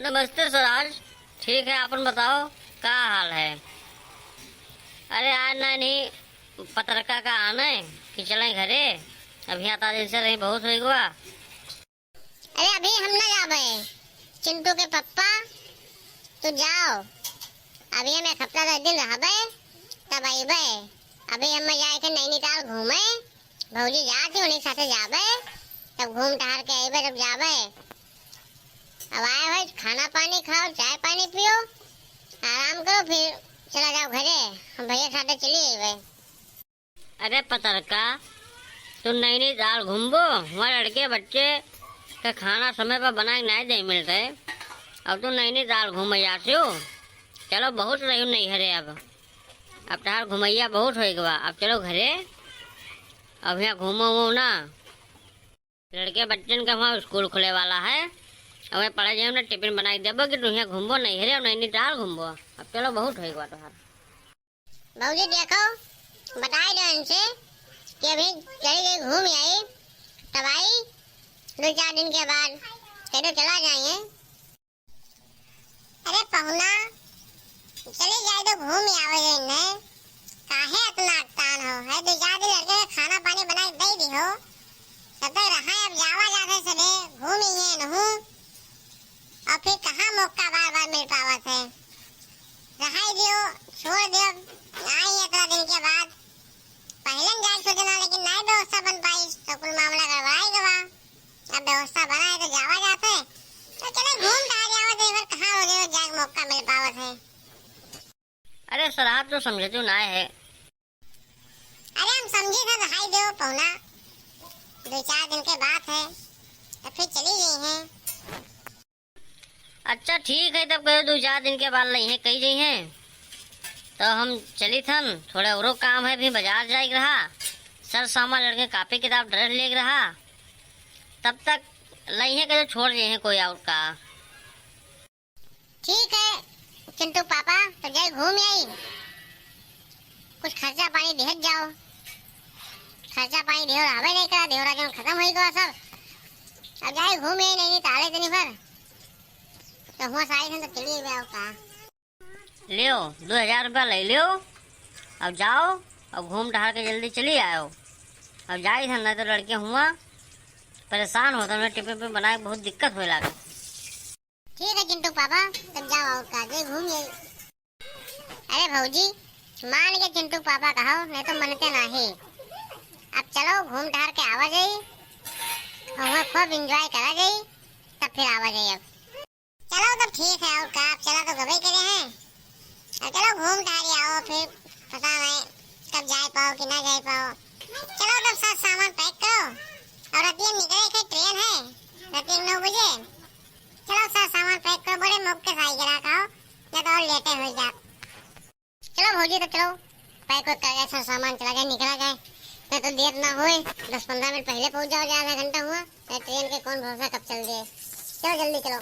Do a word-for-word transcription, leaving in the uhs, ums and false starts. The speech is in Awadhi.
नमस्ते सराज, ठीक है, आपन बताओ, का हाल है? अरे, आज नाहीं पतरका का आने कि चलें घरे, अभी आता दिन से रही बहुत होइ गवा। अरे, अभी हम ना जाबे, चिंटू के पप्पा, तू जाओ, अभी हम एक हफ्ता दस दिन रहबे, तब अइबे। अभी हम जाए के नैनीताल घूमे, भौजी जात ही, उन्हीं के साथे जाबे, तब घूम टहर के अइबे, तब जाबे। अब आए हो, खाना पानी खाओ, चाय पानी पियो, आराम करो, फिर चला जाओ घरे, हम भैया के साथे चली अइबे। अरे पतरका, तू नैनीताल घूमबो, हुआँ लड़के बच्चे के खाना समय पर बनाए के नाहीं दे मिलते, और तू नैनीताल घूमे जाती हो। चलो, बहुत रही नैहरे अब, अब तहार घुमैया बहुत होइ गवा, अब चलो घरे, अब यहाँ घूमो उमो ना। लड़के बच्चन का हुआँ स्कूल खुले वाला है, अब वहीं पढ़े जाए ना, टिफिन बनाए के देबो कि तू यहाँ घूमबो नैहरे और नैनीताल घूमबो। अब चलो, बहुत होइ गवा तोहार। भौजी देखो, बताए दो इनसे कि अभी चली गई घूम आई, तब आई दो चार दिन के बाद, कह दो चला जाइए। अरे पहुना, चली जाए तो घूम आवे जाइए, काहे इतना अकतान हो? है दो चार दिन लड़के के खाना पानी बना के दे दी हो, तब तक रहा, अब जावा जाते सदे घूम ही है नहू। और फिर कहाँ मौका बार बार मिल पावत है? रहाई दियो, छोड़ दियो, आई इतना दिन के बाद। पहले न जाए सोचना, लेकिन नाहीं व्यवस्था बन पाई, तो कुल मामला गड़बड़ाई गवा। अब व्यवस्था बना है तो जावा जाते, तो चले घूम टहर आवा जाए, फिर कहाँ रोज रोज जाए के मौका मिल पावत है? अरे सराज, तू समझे तू ना है। अरे हम समझी था भाई देव पहुना, दो चार दिन के बात है, तो फिर चली गई हैं। अच्छा ठीक है, तब कहो दो चार दिन के बाद लइहे कही जइहे, तो हम चली थन, थोड़ा औरो काम है, भी बाजार जाए के रहा, सर सामान लड़के कापी किताब ड्रेस लेके रहा, तब तक लइहे कहो छोड़ जइहे कोई और का। ठीक है चिंटू पापा, तो जाई घूम आई, कुछ खर्चा पानी देहत जाओ। खर्चा पानी देहो रहबे नहीं करा, देहो राजन खत्म होई गवा सब। अब जाई घूम आई नैनीताले तनी भर, तो हुआँ सारी धन तो चली जाओ का। लियो, दो हजार रुपया ले लियो, अब जाओ, अब घूम टहर के जल्दी चली आओ। अब जाई धन, नहीं तो लड़के हुआँ परेशान होता, उन्हें टिफिन पे बनाए बहुत दिक्कत होए लागे। ठीक है चिंटू पापा, तब जाओ और का, जे घूम आई। अरे भौजी, मान के चिंटू पापा कहो, नहीं तो मनते नाही। अब चलो घूम टहर के आवा जाई, और वहाँ खूब enjoy करा जाई, तब फिर आवा जाई अब। चलो तब ठीक है, और का, अब चला तो गबे करे हैं, अब चलो घूम टहर आओ, फिर पता नहीं कब जाए पाओ कि ना जाए पाओ। चलो तब सब सामान pack करो, और रतिया निकले के train है, रतिया नौ बजे। चलो, सब सामान pack करो, बड़े मौके से आई गिरा का हो, नहीं तो और लेटे हो जात। चलो भौजी, तो चलो, pack वैक कर जाए, सब सामान चला जाए, निकला जाए, नहीं तो देर ना होए, दस पन्द्रह मिनट पहले पहुँच जाओ, आधा घंटा हुआ, नहीं train के कौन भरोसा कब चल दे। चलो जल्दी चलो।